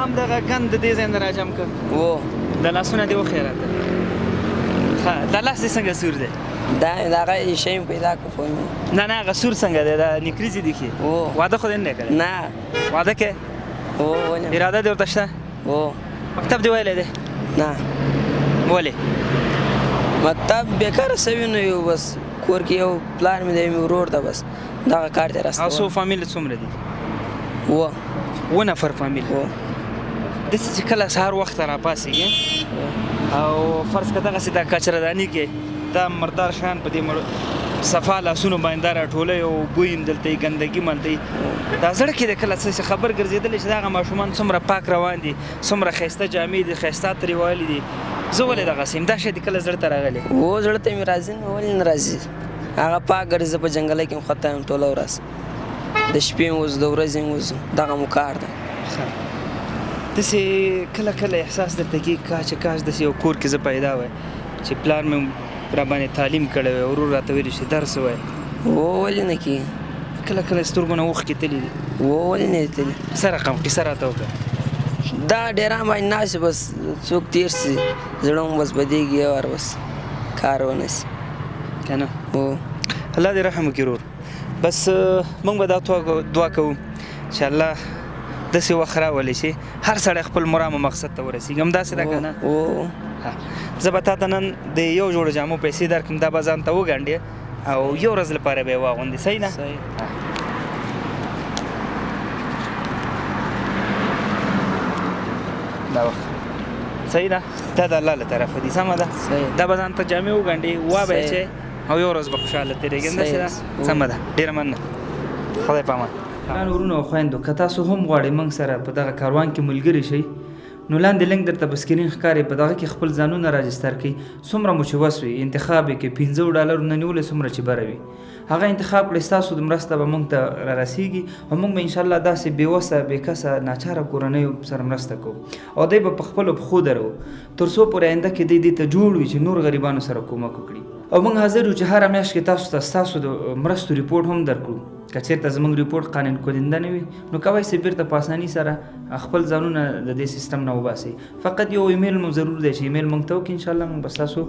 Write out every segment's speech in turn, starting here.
هم دغه ګند د دې ځای نه راجم کړ؟ وو. د لاسونه دې وښیه راته. ښه، دا لاس دې څنګه سور دی؟ دا د هغه شی مې پیدا کړ، خو نه نه، هغه سور څنګه دی؟ دا نکریزې دي کښې؟ وو. واده خو دې نه دی کړی؟ نه. واده کې؟ وو، ولې؟ اراده دې ورته شته؟ وو. مکتب دې ویلی دی؟ نه. ولې؟ مکتب بېکاره سوي نه یو، بس کور کې یو پلار مې دی، مې ورور ده، بس دغه کار دی او څو راستولی. فامیل څومره دي؟ وو. اووه نفر فامیل. وو. داسې چې کله سهار وخته راپاڅېږې او فرض که دغسې دا کچرداني کې دا مردار شیان په دې صفا لاسونو باندې دا راټولوي او بوی هم دلته وي، ګندګي هم هلته وي، دا زړه کې د کله څه خبر ګرځېدلی چې دغه ماشومان څومره پاک روان دي، څومره ښایسته جامې دي، ښایسته عطر یې وهلي دي، زه ولې دغسې یم؟ دا شی دې کله زړه ته راغلی؟ وو، زړه ته مې راځي نو ولې نه راځي؟ هغه پاک ګرځي، زه په جنګله کې هم خطا یم ټوله ورځ، د شپې هم وځو، د ورځې هم وځو، دغه مو کار دی. ښه، داسې کله کله احساس درته کېږي کاش چې کاش داسې یو کور کې زه پیدا وای چې پلار مې را باندې تعلیم کړی وای، ورور راته ویلي چې درس ووایه؟ وو، ولې نه کېږي؟ کله کله سترګو نه اوښکې تللي دي؟ وو، ولې نه دي تللي؟ څه رقم کیسه راته وکړه. دا ډېران باندې ناست بس څوک تېر سي، زړه مو بس بدېږي، یو وار بس کار ونه سي که نه؟ وو. الله دې رحم وکړي ورور. بس موږ به دا دعا کوو چې الله داسې وخت راولي چې هر سړی خپل مرام او مقصد ته ورسېږي، همداسې ده که نه؟ وو. زه به تا ته نن د یو جوړ جامو پیسې درکړم، دا به ځان ته وګنډې او یو ورځ لپاره به یې واغوندې، صحیح ده؟ صحیح. دا وخت صحیح ده؟ دا د الله له طرفه دي، سمه ده؟ صحیح. دا به ځان ته جامې وګنډې، وا به یې صحیح. چې او یو ورځ به خوشحاله تېرېږې، همداسې ده؟ صحیح. سمه ده، ډېره مننه، خدای په امان. ګرانو وروڼو او خویندو، که تاسو هم غواړئ موږ سره په دغه کاروان کې ملګري شئ، نو لاندې لینک درته په سکرین ښکاري، په دغه کې خپل ځانونه راجستر کړئ. څومره مو چې وس وي انتخاب یې کړئ، $5 نه نیولې څومره چې بره وي هغه انتخاب کړئ. ستاسو د مرسته به موږ ته را رسېږي او موږ به انشاءالله داسې بې وسه، بې کسه، ناچاره کورنیو سره مرسته کوو او دی به په خپلو پښو درو، تر څو پورې آینده کې دی دې ته جوړ وي چې نور غریبانو سره کومک وکړي. او موږ حاضر یو چې هره میاشت کې تاسو ته ستاسو د مرستو ریپورټ هم درکړو. که چېرته زموږ ریپورټ قانع کننده نه وي نو کوی سئ بېرته په اساني سره خپل ځانونه د دې سیستم نه وباسئ. فقط یو ایمیل مو ضرور دی چې ایمیل موږ ته وکړئ، انشاءالله موږ به ستاسو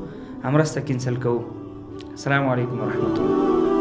مرسته کینسل کوو. السلام علیکم ورحمت الله.